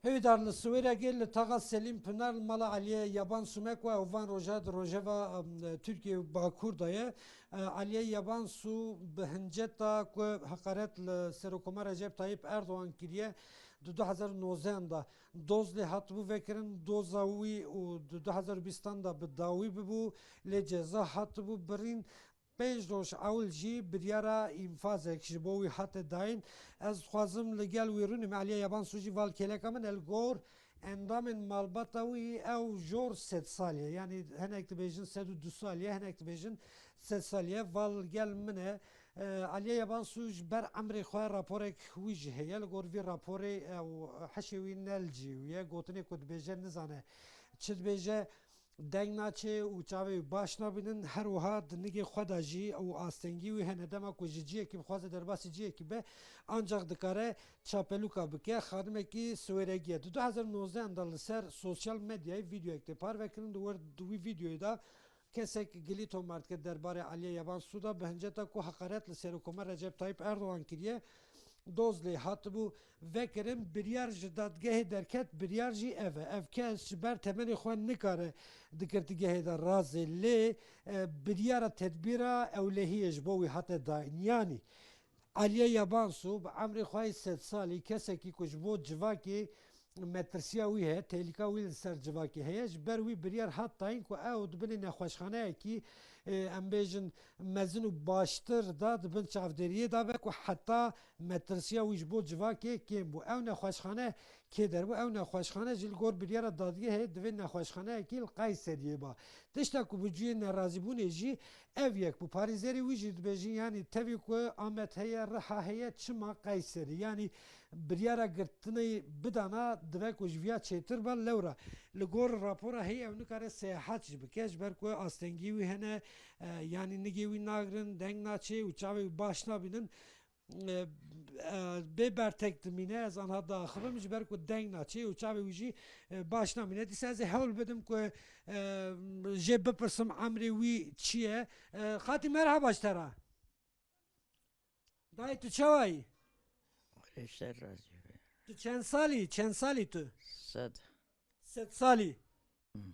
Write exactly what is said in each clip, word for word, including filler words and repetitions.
Hêvîdar, li Siwêregê li taxa Selîm Pinar li mala Eliyê Yabansu me ku ew van roja di rojeva, em, Tirkiye û Bakur de ye. E, Eliyê Yabansu bi hinceta ku heqaret li Serokoma Recep Tayyip Erdogan kiriye, di du hezar û nozdeh de doz lê hatibû vekirin, doza wî û di du hezar û bîstan de bi dawî bibû, lê ceza hatibû birîn. Pênc roj ewil jî biryara înfazek ji bo wî hate dayîn. Ez dixwazim li gel wî rûnim. Eliyê Yabansu jî val kêleka min e, li gor endamên malbata wî ew jor sed salî ye. Yanî hinek dibêjin sed û du salî ye, hinek dibêjin sed salî ye. Val gel min e. E, Eliyê Yabansu ji ber emrê xwe raporek wî jî heye. Li gor vî raporê ew hişê wî ne li cihê wî ye. Gotinê ku dibêje nizane çi dibêje. Deng naçe û çavê wî baş nabînin, her wiha di nigê xwe de jî û astengî wî hene. Dema ku ji cihekî bixwaze derbasî cihekî be, ancaq dikare çapelûka bike. Xanimekî Siwêregî ye. Di du hezar û nozdeh de li ser sosyal medyayê vîdeoyek tê parvekirin. Di wir di wî vîdeoyê de kesek gilî tomar dike derbarê Eliyê Yabansu de, bi hinceta ku heqaret li Serokoma Recep Tayyip Erdogan kiriye. Doz lê hatibû vekirin, biryar ji dadgehê derket, biryar jî ev e. Ev kes ji ber temenê xwe nikare di girtîgehê de razê, lê, e, biryara tedbîra ewlehiyê ji bo wî hate dayîn. Yanî Eliyê Yabansu bi emrê xwe yê sed salî, kesekî ku ji bo civakê metirsiya wî heye, tehlîka wî li ser civakê heye, ji ber wî biryar hat dayîn ku ew di binê nexweşxaneyekî, e, em bêjin, mezin û baştir de di bin çavdêriyê de be ku heta metirsiya wî ji bo civakê kêm bû. Ew nexweşxane kê der bû? Ew nexweşxane jî li gor biryara dadgehê divê nexweşxaneyekî li Qeyseriyê ba. Tişta ku bi cuyê nerazîbûnê jî ev yek bû. Parêzerê wî jî dibêjin, yanî tevî ku Amed heye, Riha heye, çima Qeyserî? Yanî biryara girtinê bidana, divê ku ji viya çêtir be. Lewra li gor rapora heyî ew nikare seyahat jî bike, ji ber ku astengî wî hene, e, yanî nigê wî nagrin, deng naçê û çavê wî baş nabînin. E, e, bê bertek dimîne, ez anha diaxivim, ji ber ku deng naçê û çavê wî jî, e, baş namîne. Dîsa ez ê hewl bidim ku, e, jê bipirsim emrê wî çi ye. E, Xatî, merhaba ji te re. Dayê, tu çawa yî? Xwedê ji te razî be. Tu çend salî, çend salî tu? Sed. Sed salî. Hmm.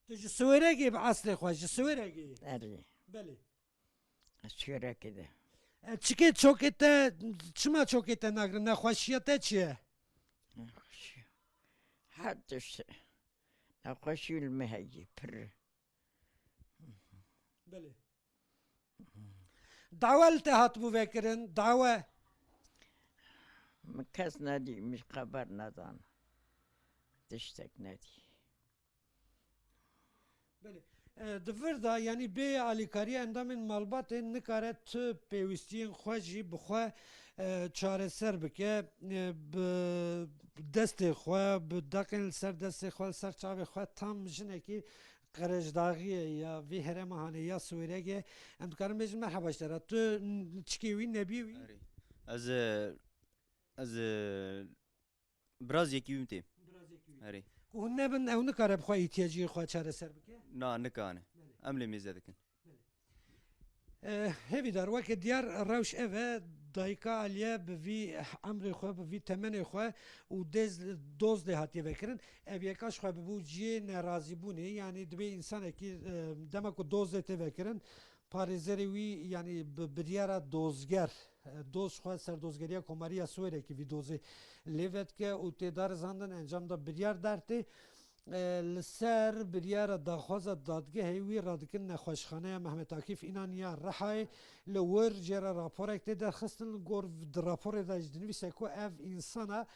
Tu ji Siwêregê bi eslê xwe, ji Siwêregê yî? Erê. Belê. Ez Siwêregê de. E, çikê çokê te, çima çokê te nagrin? Nexweşiya te çi ye? Nexweşiya. Her tişt. Nexweşî li me heye, pir. Belê. Dawe li te hatibû vekirin, dawe. Min kes nedî, min xeber nedan. Tiştek nedî. Belê. E, di vir de, yanî bê alîkariya endamên malbatê nikare tu pêwîstiyên xwe jî bi xwe, e, çareser bike, e, bi destê xwe, bi deqên li ser destê xwe, li ser çavê xwe, tam jinekî qirêjdaxiyê ya vî herêma hanê ya Siwêregê. Em dikarin bêjin merheba ji te re. Tu n-, çikê wî, nebiyê wî? Erê. Ez, e, ez, e, birazekî wî tê. Birazekî wî. Erê. Ku hûn nebin, ew nikare bi xwe îhtiyaciyê xwe çareser bike? Na, nikane. Belê. Em lê mêze dikin. Belê. E, hêvîdar, weke diyar rewş ev e, dayika Aliye bi vî emrê xwe, bi vî temenê xwe û dêz-, doz lê hatiye vekirin. Ev yeka ji xwe bibû cihê nerazîbûnê, yanî dibê însanekî, e, dema ku doz lê tê vekirin, parêzerê wî, yanî bi biryara dozger, e, doz xwe serdozgeriya Komariya Siwêrekî vî dozê lê vedike û tê darizandin, encam de biryar dertê. E, li ser biryara daxwaza dadgehê wî radikin nexweşxaneya Mehmet Akif Înanî ya Rihayê, li wir jê re raporek tê derxistin. Li gor di raporê de jî dinivîse ku ev însana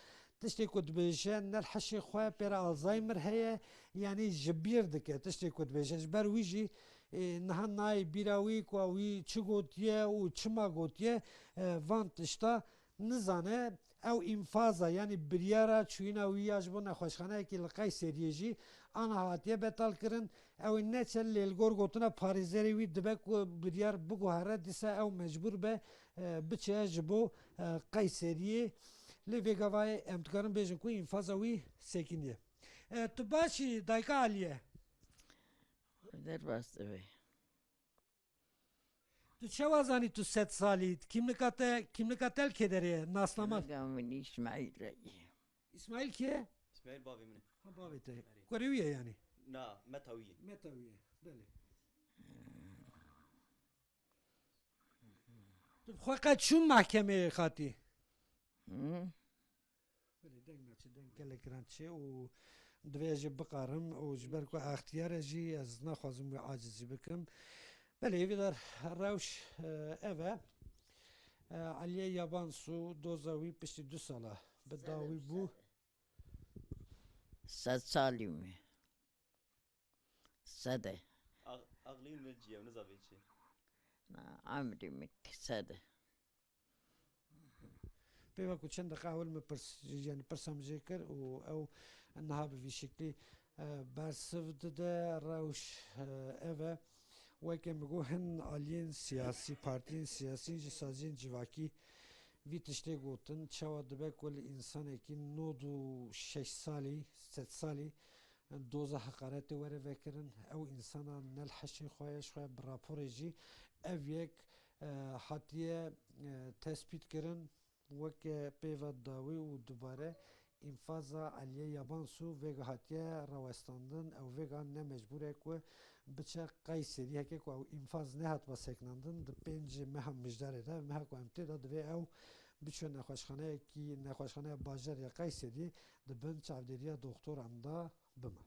tiştê ku dibêje, ne li hişê xwe pê re Alzheimer heye, yanî ji bîr dike tiştê ku dibêje. Ji ber wî jî, e, niha nayê bîra wî ku wî çi gotiye û çima gotiye, e, van tişta nizane. Ew înfaza, yanî biryara çûyîna wî ya ji bo nexweşxaneyekî li Qeyseriyê jî ana hatiye betalkirin. Ew ê neçe, lê li gor gotina parêzerê wî dibe ku biryar biguhere, dîsa ew mecbûr be, e, biçe ji bo, e, Qeyseriyê. Lê vê gavayê em dikarin bêjin ku înfaza wî sekiniye. E, tu baş î, dayika Aliye? Derbas dibe. Tu çawa zanî tu sed salî? Kîmlika te, kîmlika te li kê derê ye? Nasnama. Kîmlika min Îsmaîl re ye. Îsmaîl kê? Gayr bavê min e. Ha, bavê te. Erê. Kurê wî ye yanî? Na, meta wî ye. Meta wî ye. Belê. Tu bi xwe qet çûn mehkemeyê xatî? Hı? Belê, deng naçe, deng gelek giran çê û divê ez jî biqarim û ji ber ku extiyar e jî ez naxwazim wî acizî bikim. Belê, hêvîdar rewş, e, ev e. E, Eliyê Yabansu doza wî piştî du sala bi dawî bû. Sed salî me. Sed e. Ax-, axlî min ciyew nizavê çi. Na, emrî min sed e. Pê ve ku çend deqa ewil min pirs, yani pirsa min jê kir û ew niha bi vî şeklî, e, bersiv dide, rewş, e, ev e. Weke min got, hin aliyên siyasî, partiyên siyasî ji saziyên civakî vî tiştê gotin, çawa dibe ku li însanekî nod û şeş salî, sed salî, doza heqaretê were vekirin. Ew însana ne li heşê xwe ye, ji xwe bi raporê jî ev yek, e, hatiye, e, tespît kirin. Weke pê ve dawî û dubare înfaza Eliyê Yabansu vêga hatiye rawestandin. Ew vêga ne mecbûr e ku biçe Qeyserî. Heke ku ew înfaz nehatba sekinandin, di pêncê meha Mijdarê de, meha ku em tê de, divê ew biçe nexweşxaneyekî, nexweşxaneya bajarê ya Qeyserî, di bin çavdêriya doktoran de bime.